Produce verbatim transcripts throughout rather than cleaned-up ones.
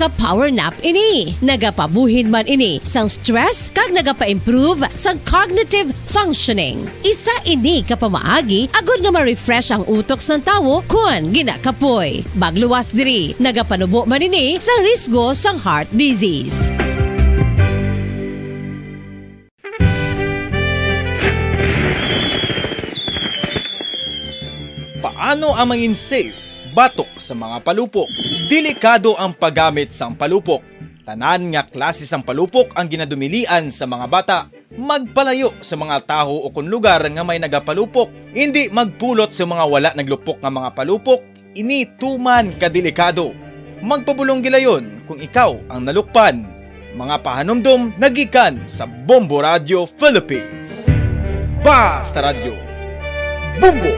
ka power nap ini. Nagapabuhin man ini sang stress kag nagapa-improve sang cognitive functioning. Isa ini ka pamaagi agod nga ma-refresh ang utok sang tawo kon ginakapoy. Magluwas diri, nagapanubo man ini sa risgo sang heart disease. Paano ang mangin safe batok sa mga palupok? Delikado ang paggamit sang palupok. Tanan nga klase sang palupok ang ginadumilian sa mga bata. Magpalayo sa mga tawo o kon lugar nga may nagapalupok. Indi magpulot sa mga wala naglupok nga mga palupok. Ini tuman ka delikado. Magpabulong gilayon kung ikaw ang nalukpan. Mga pahanumdom nagikan sa Bombo Radio Philippines. Basta Radyo, Bombo!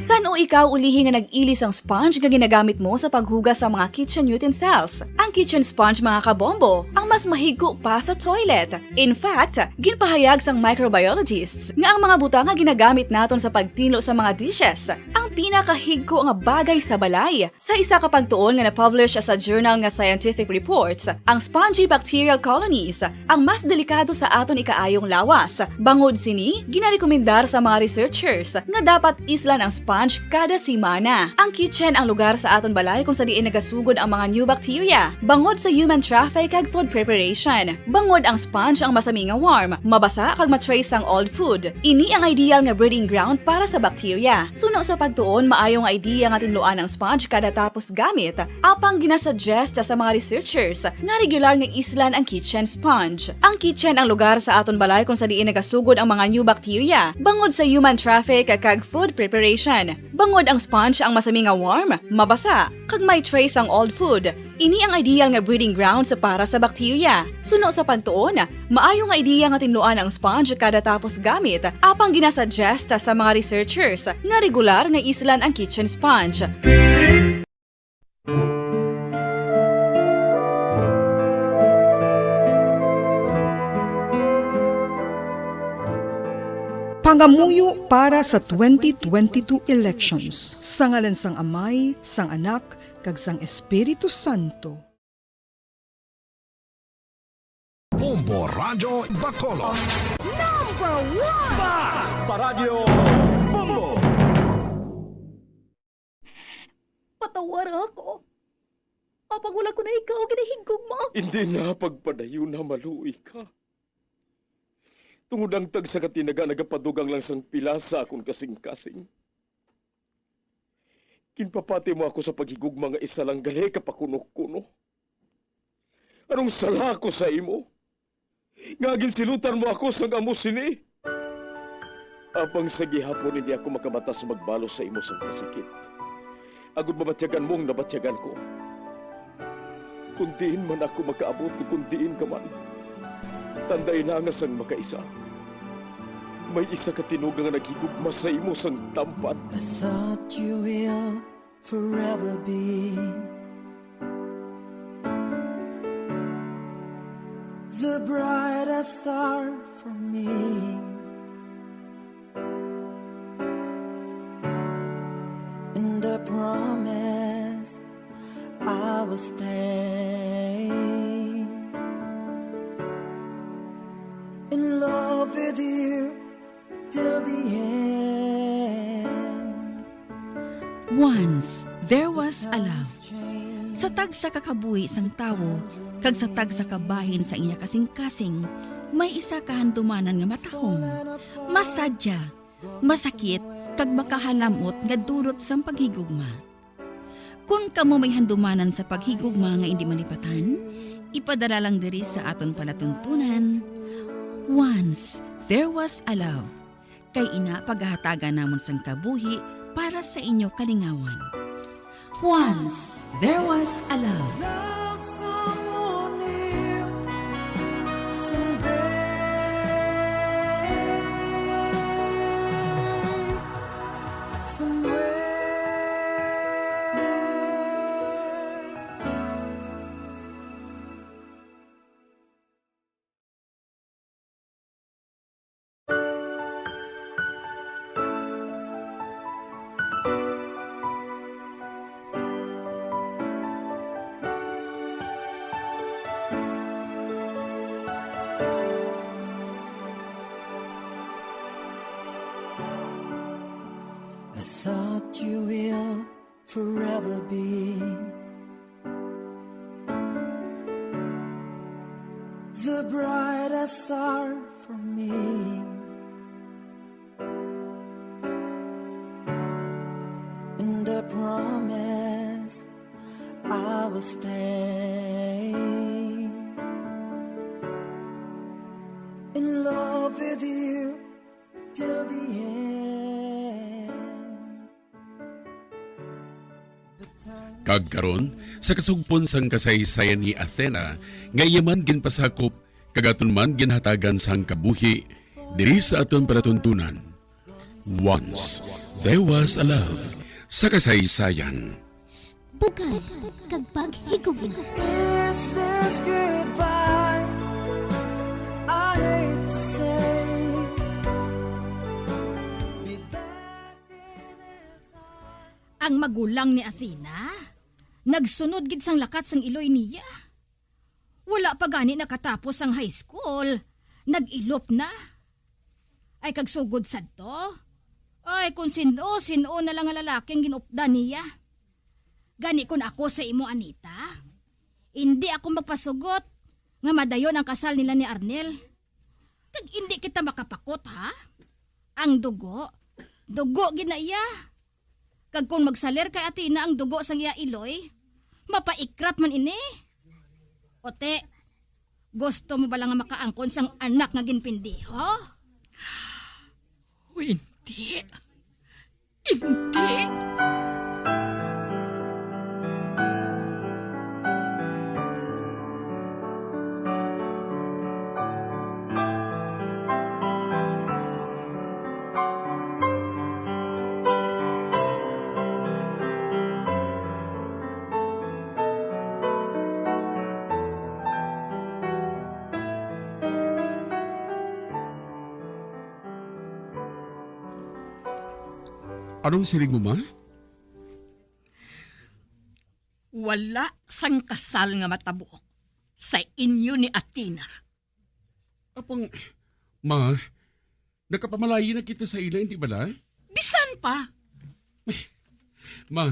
San-o ikaw ulihi nga nag-ili sang sponge nga ginagamit mo sa paghugas sa mga kitchen utensils? Ang kitchen sponge, mga kabombo, ang mas mahigko pa sa toilet. In fact, ginpahayag sang microbiologists nga ang mga butang nga ginagamit naton sa pagtinlo sa mga dishes ang pinakahigko nga bagay sa balay. Sa isa ka pagtuon nga na-publish sa journal nga Scientific Reports, ang spongy bacterial colonies ang mas delikado sa aton ikaayong lawas. Bangod sini, ginarekomendar sa mga researchers nga dapat islan ang sponge kada semana. Ang kitchen ang lugar sa aton balay kung sa diin nagasugod ang mga new bacteria, bangod sa human traffic kag food preparation. Bangod ang sponge ang masami nga warm, mabasa kag ma-trace sang old food. Ini ang ideal nga breeding ground para sa bacteria. Suno sa pagtuon, maayo nga idea nga tinluan ang sponge kada tapos gamit, apang ginasuggest sa mga researchers nga regular nga islan ang kitchen sponge. Ang kitchen ang lugar sa aton balay kung sa diin nagasugod ang mga new bacteria, bangod sa human traffic kag food preparation. Bangod ang sponge ang masami nga warm, mabasa, kag may trace ang old food. Ini ang ideal nga breeding grounds para sa bacteria. Suno sa pagtuon, maayo nga ideya nga tinluan ang sponge kada tapos gamit, apang ginasuggest sa mga researchers nga regular nga islan ang kitchen sponge. Pangamuyo para sa twenty twenty-two elections. Sa ngalan sang Amay, sang Anak, kag sang Espiritu Santo. Bombo Radyo Bacolod. Number one! Basta Radyo Bombo! Patawara ako. Apang wala ko na ikaw ginahigugma. Hindi na pagpadayon na maluoy ka. Tungod ang tagsa ka tinaga nagapadugang lang sang pila sa akon kasing-kasing. Ginpapati mo ako sa paghigugma nga isa lang gali ka pakunokuno. Anong sala ako sa imo? Nga ginsilutan mo ako sang amo sini? Apang sa gihapon hindi ako makabatas magbalos sa imo sang kasakit. Agod mabatyagan mo ang nabatyagan ko. Kung diin man ako makaabot o kung diin ka man, tandai na nga sang makaisa, may isa ka tinuga nga naghigugma sa imo sang tampad. I thought you will forever be the brightest star for me. And I promise I will stay in love with you till the end. Once there was a love. Sa tagsa ka kabuhi sang tawo kag sa tagsa ka bahin sa iya kasing-kasing, may isa ka handumanan nga matahom, masadya, masakit, kag makahalamot nga dulot sang paghigugma. Kon kamo may handumanan sa paghigugma nga indi malipatan, ipadala lang diri sa aton palatuntunan, Once There Was a Love. Kay ina pagahatagan namon sang kabuhi para sa inyo kalingawan. Once there was a love. Love someone new someday. Somewhere. The brightest star for me, and I promise I will stay in love with you till the end. Kag karon, sa kasugpon sang kasaysayan ni Athena, nga iya man ginpasakop, kag aton man ginhatagan sang kabuhi, diri sa aton palatuntunan. Once, there was a love, sa kasaysayan. Bugay kag paghigugma. Is this goodbye? I hate to say. Ang magulang ni Athena, nagsunod gid sang lakat sang iloy niya. Wala pa gani nakatapos ang high school, nag-ilop na. Ay, kag sugod sadto, ay, kung sin-o, sin-o na lang nga lalaki ang ginupdan niya. Gani, kun ako sa imo, Anita, indi ako magpasugot nga madayon ang kasal nila ni Arnel. Kag indi kita makapakot, ha? Ang dugo, dugo gid na iya. Kag kon magsalir kay Athena ang dugo sang iya iloy, mapaikrat man ini. Ote, gusto mo bala nga makaangkon sang anak nga ginpindi, ha? Uy, hindi. Hindi. Anong siling mo, ma? Wala sang kasal nga matabo sa inyo ni Athena. Apang, ma, nakapamalayi na kita sa ila, hindi bala? Bisan pa. Ma,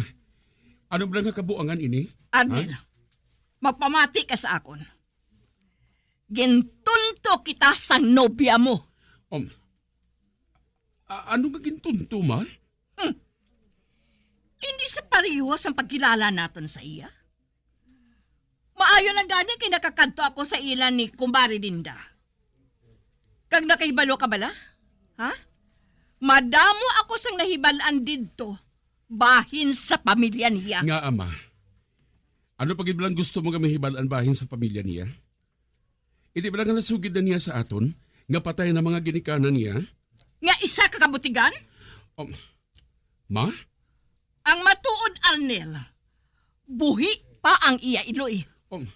ano bala nga kabuangan ini? Arnel, ha? Mapamati ka sa akon. Gintunto kita sang nobya mo. Um, a- ano nga gintunto, ma? Hmm. Hindi sa pareho sang pagkilala naton sa iya. Maayo lang gani kay nakakadto ako sa ila ni Kumbari Linda. Kag nakahibalo ka bala? Ha? Madamo ako sang nahibal-an didto bahin sa pamilya niya. Nga, ama? Ano pa gid lang gusto mo nga mahibal-an bahin sa pamilya niya? Indi bala nga nasugid na niya sa aton nga patay na mga ginikanan niya? Nga isa ka kabutigan? Um, ma? Ang matuod, Arnel, buhi pa ang iya iloy. Um,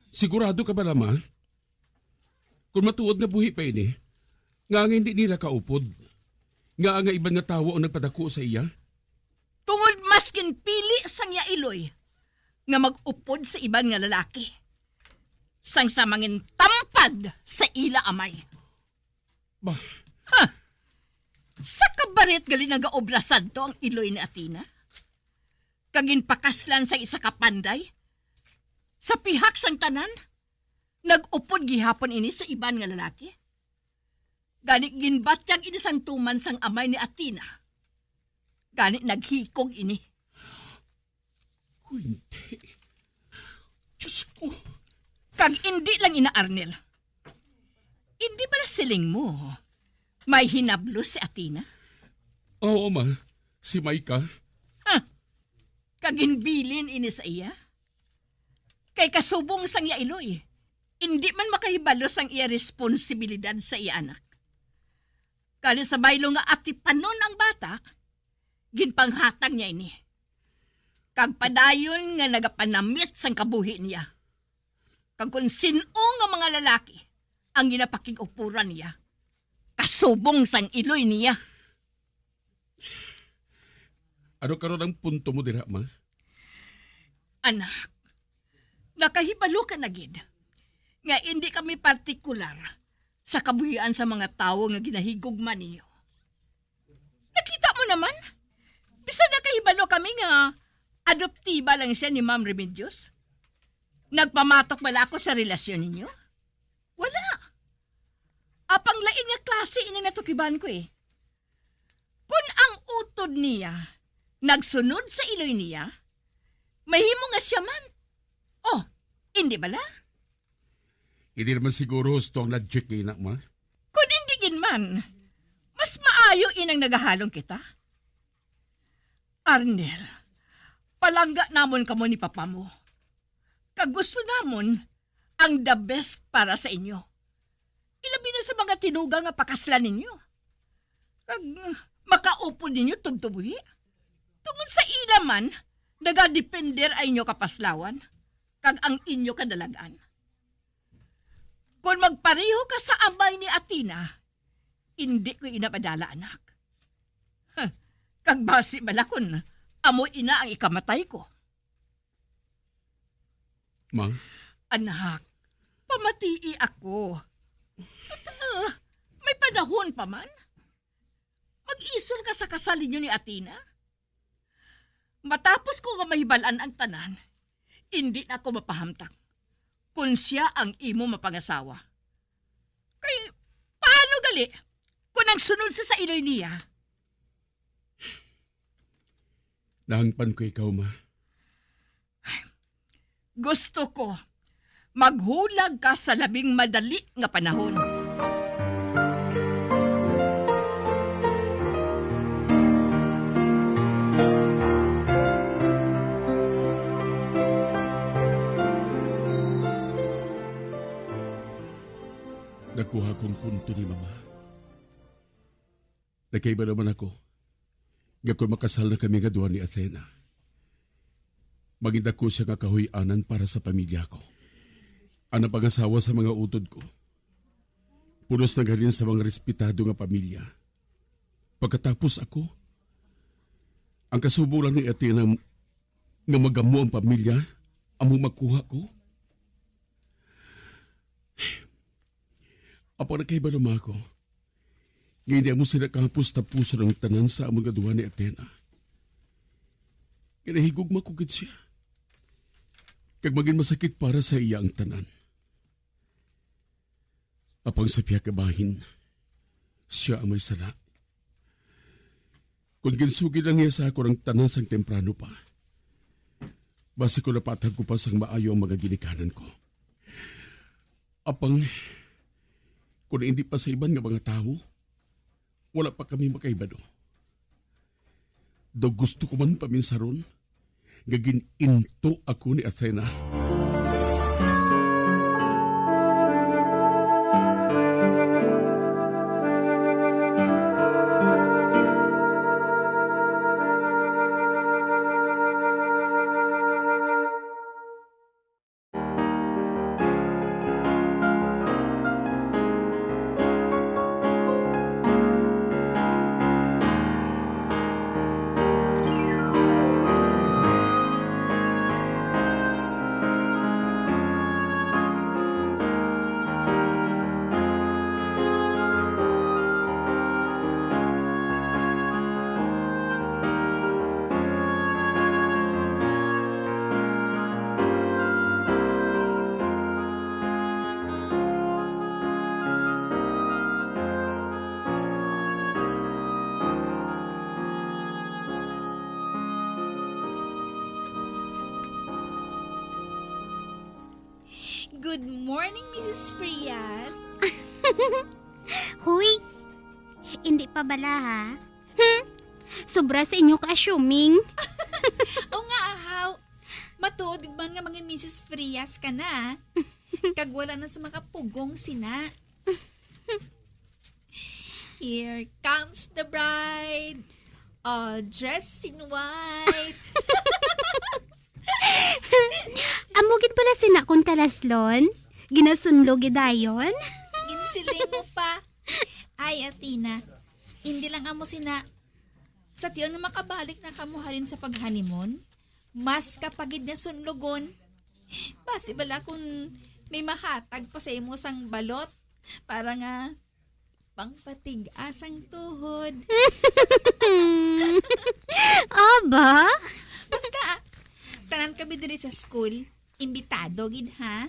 sigurado ka bala, ma? Kung matuod nga buhi pa ini, nga nga hindi nila kaupod, nga nga iban nga tawo ang nagpadako sa iya? Tungod maskin pili sang iya iloy nga mag-upod sa iban nga lalaki, sang sa mangintampad sa ila amay. Bah. Ha? Sa kabarit gali nagaobra sadto ang iloy ni Athena? Kag ginpakaslan sa isa ka panday? Sa pihak sang tanan, nag-upod gihapon ini sa iban nga lalaki. Gani ginbatyag ini sang tuman sang amay ni Athena. Gani naghikog ini. Hindi. Diyos ko. Kag indi lang ina, Arnel. Indi bala siling mo, may hinablos si Athena? Oo, ma. Si Micah. Ha? Kag ginbilin ini sa iya? Kay kasubong sang iya iloy, indi man makahibalo sang iya responsibilidad sa iya anak. Kani sa baylo nga atipanon ang bata, ginpanghatag niya ini. Kag padayon nga nagapanamit sang kabuhi niya. Kag kon sin-o nga mga lalaki ang ginapakig-upuran niya, kasubong sang iloy niya. Ano karon ang punto mo dira, ma? Anak, nakahibalo ka na gid nga indi kami partikular sa kabuhian sa mga tawo nga ginahigugma ninyo. Nakita mo naman, Bisan nakahibalo kami nga adoptiba lang siya ni Ma'am Remedios. Nagpamatok bala ako sa relasyon ninyo? Wala. Apang lain nga klase ini natukiban ko, eh. Kun ang utod niya nagsunod sa iloy niya, mahimo nga siya man. Oh, indi bala? Hindi naman siguro husto ang logic ina, ma. Kun indi gid man, mas maayo inang nagahalong kita. Arnel, palangga namon kamo ni papa mo. Kag gusto namon ang the best para sa inyo. Ilabi na sa mga tinuga nga pakaslan ninyo. Kag makaupod ninyo tubtob buhi. Tungod sa ila man, nagadepender ang inyo kapaslawan kag ang inyo kadalag-an. Kon magpareho ka sa amay ni Athena, indi ko ina madala, anak. Huh, kag basi bala kon amo ina ang ikamatay ko. Ma? Anak, pamatii ako. Total, may panahon pa man. Mag-isol ka sa kasal ninyo ni Athena. Matapos ko nga mahibal-an ang tanan, indi na ako mapahamtang kon sia ang imo mapangasawa. Kay, paano gali kung nagsunod sa sa iloy niya? Nahangpan ko ikaw, ma. Gusto ko, maghulag ka sa labing madali nga panahon. Nakuha kong punto ni Mama. Nagkaiba naman ako nga kon makasal na kami nga duha ni Athena, mangindako siya nga kahuy-anan para sa pamilya ko. Ang napangasawa sa mga utod ko, pulos naghalin sa mga respetado nga pamilya. Pagkatapos ako, ang kasubong lang ni Athena nga magamo ang pamilya, amo makuha ko. Apo, nagkaiba naman ako. Nga hindi mo sila kahapos tapuson ang tanan sa amon nga duha ni Athena. Kinahigugma ko gid siya. Kag magin masakit para sa iya ang tanan. Apang sa pihak bahin, siya ang may sala. Kung ginsugid lang niya sa ako ang tanan sang temprano pa, basi ko napatag ko pa sang maayo ang mga ginikanan ko. Apang, kung hindi pa sa iban nga mga tawo, wala pa kami makaibado. Daw gusto ko man paminsaron, nga gin-into ako ni Athena. Good morning, Missus Frias. Hoy, hindi pa bala, ha? Hmm? Sobra sa inyo ka-assuming. O nga, ahaw. Matuod man nga mga Missus Frias ka na. Kag wala na sa makapugong sina. Here comes the bride, all dressed in white. Amo gid pala sina kon kalaslon? Ginasunlog gid dayon? Ginsiling mo pa. Ay, Athena, hindi lang amo sina. Sa tion nga makabalik na kamo halin sa pag-honeymoon, mas ka pa gid nga sunlogon. Basi bala kun may mahatag pa sa imo sang balot para nga Pangpatig-a sang tuhod. Aba? Basta, tanan kami diri sa school, imbitado gid, ha?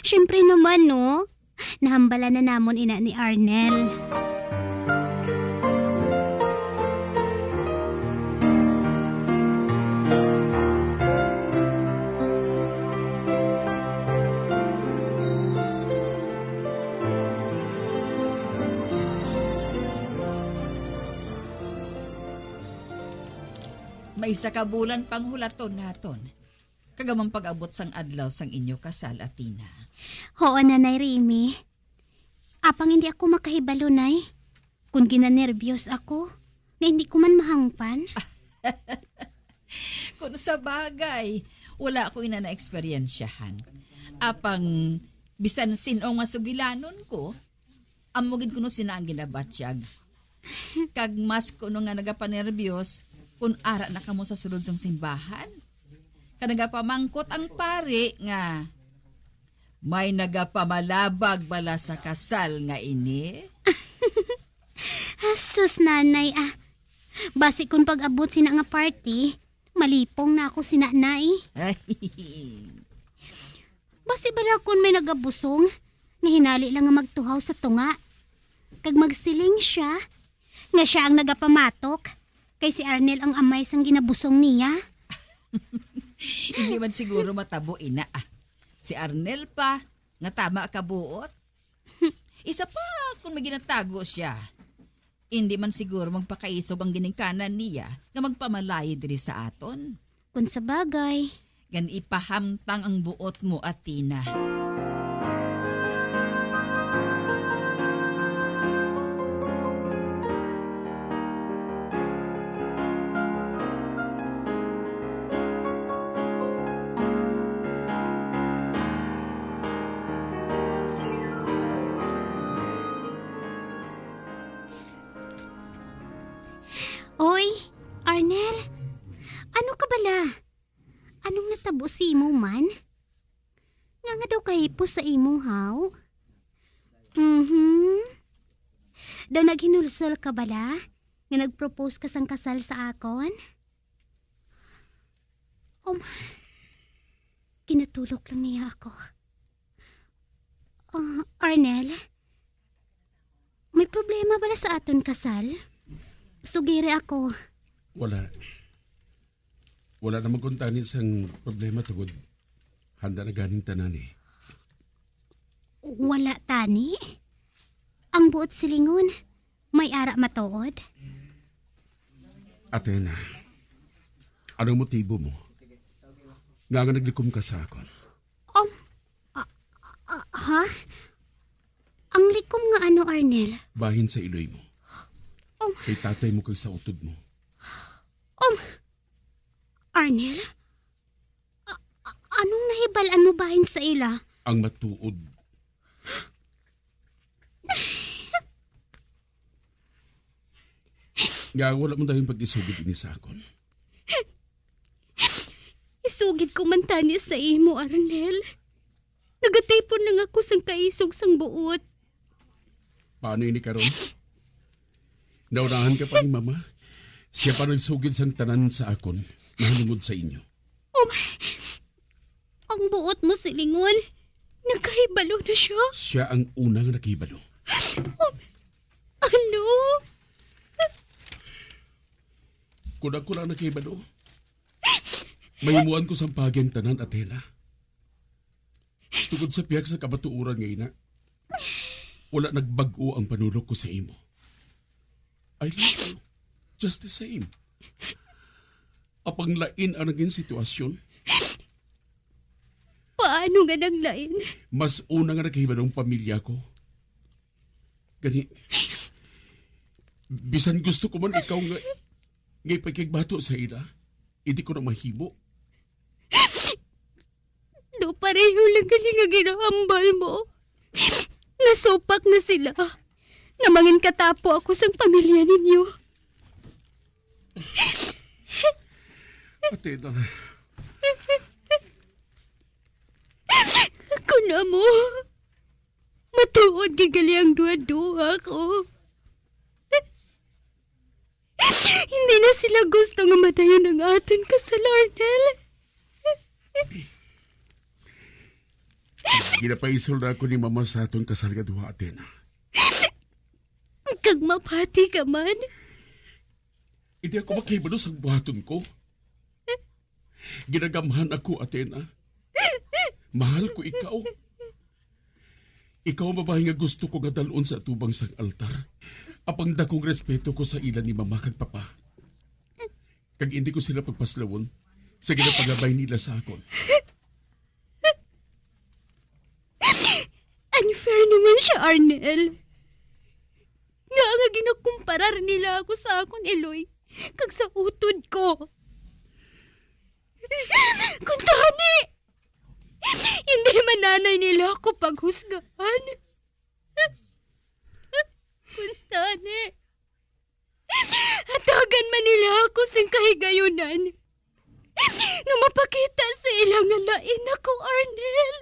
Siyempre naman, no? Nahambalan na namon ina ni Arnel. May isa ka bulan pang hulaton naton, kag amo ang pag-abot sang adlaw sang inyo kasal, Athena. Huo, Nanay Remy. Apang hindi ako makahibalo, Nay, kon ginanerbiyos ako, nga hindi ko man mahangpan. Kung sa bagay, wala ko ina na-eksperyensyahan. Apang bisan sin-o nga sugilanon ko, amo gid kuno sina ang ginabatyag. Kag mas kuno nga nagapanerbiyos kung ara na kamo sa sulod sang simbahan. Kag nagapamangkot ang pari nga, "May nagapamalabag bala sa kasal nga ini?" Asus, Nanay, ah. Basi kung pag-abot sina nga party, malipong na ako sina, Nay. Ay. Basi bala kung may nagabusong, nga hinali lang nga magtuhaw sa tunga. Kag magsiling siya, nga sia ang nagapamatok, kay si Arnel ang amay sang ginabusong niya. Hindi man siguro matabo ina, ah. Si Arnel pa, nga tama ka buot. Isa pa, kung may ginatago siya, hindi man siguro magpakaisog ang ginikanan niya nga magpamalayi diri sa aton. Kung sa bagay. Gan ipahamtang ang buot mo, Athena. Oy, Arnel, ano ka bala? Anong natabo sa imo man? Nga nga daw kahipos sa imo, haw? Mhm. Daw naghinulsol ka bala nga nag-propose ka sang kasal sa akon? Um, ginatulok lang niya ako. Ah, Arnel, may problema bala sa aton kasal? Sugiri ako. Wala. Wala naman kuntani sang problema tungod handa na ganing tanan eh. Wala tani? Ang buot silingon, may ara matuod? Athena, anong motibo mo? Nga nga naglikom ka sa akon? Um, ah, ah, ha? Ang likom nga ano, Arnel? Bahin sa iloy mo. Um, Kay tatay mo kag sa utod mo. Um, Arnel? A-, a-, anong nahibal-an mo bahin sa ila? Ang matuod. Nga wala mo dayon pag-isugid ini sa akon. Isugid ko man tani sa imo, Arnel. Nagatipon lang ako sang kaisog sang buot. Paano ini karon? Naunahan ka pa ni Mama. Siya pa nagsugid sang tanan sa akon nahanungod sa inyo. Oh, ang buot mo, silingon. Nakahibalo na siya. Siya ang una nga nakahibalo. Oh, ano? Kung ako lang nakahibalo, mahimuan ko sang paagi ang tanan, Athena. Tungod sa pihak sa kamatuoran nga ina, wala nagbag-o ang panulok ko sa imo. I love you. Just the same. Apang lain ang naging sitwasyon. Paano nga nang lain? Mas una nga nakahibalo ang pamilya ko. Gani, bisan gusto ko man ikaw nga, nga ipakigbato sa ila, hindi ko na mahimo. Daw pareho lang gali nga ginahambal mo. Nasupak na sila. Nga mangin katapo ako sang pamilya ninyo. Athena. Ako na mo. Matuo Makaupod gid gali ang duha-duha ko. Hindi na sila gusto nga madayon ang aton kasal, Arnel. Ginapaisol na ako ni Mama sa aton kasal nga duha, Athena. Kag mapati ka man. Hindi ako makahibalo sa buhaton ko. Ginagamhan ako, Athena. Mahal ko ikaw. Ikaw ang babayi nga gusto ko nga dalon sa atubang sang altar. Apang dakong respeto ko sa ila ni Mama kag Papa. Kag hindi ko sila pagpaslawon sa ginapangabay nila sa akon. Unfair naman siya, Arnel. Nga nga ginakumparar nila ako sa akon iloy kag sa utod ko. Kuntani, hindi man anay nila ako paghusgahan. Kuntani, hatagan man nila ako sing kahigayunan nga mapakita sa ila nga lain ako, Arnel.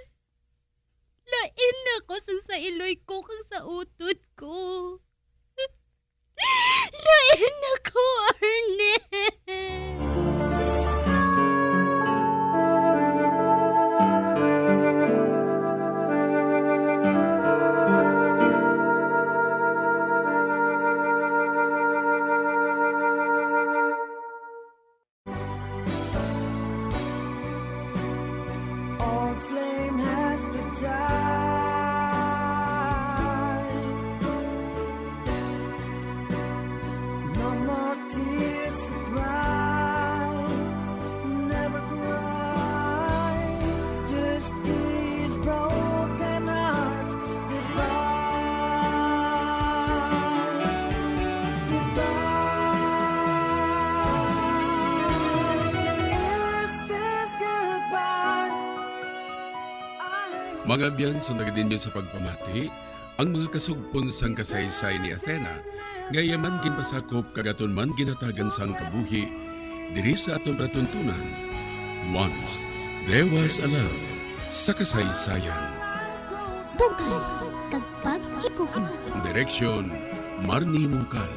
Lain ako sang sa iloy ko kag sa utod ko. Lain ako, Arnel. Old flame has to die. No more tears to cry. Never cry. Just these broken hearts. Goodbye. Goodbye. Is this goodbye? Mga abyan, sundagin ninyo sa pagpamati ang mga kasugpon sang kasaysayan ni Athena, nga iya man ginpasakop kag aton man ginhatagan sang kabuhi diri sa aton palatuntunan. Once there was a love sa kasaysayan. Bugay kag pag-ikugma. Direksyon, Marnie Mungkal.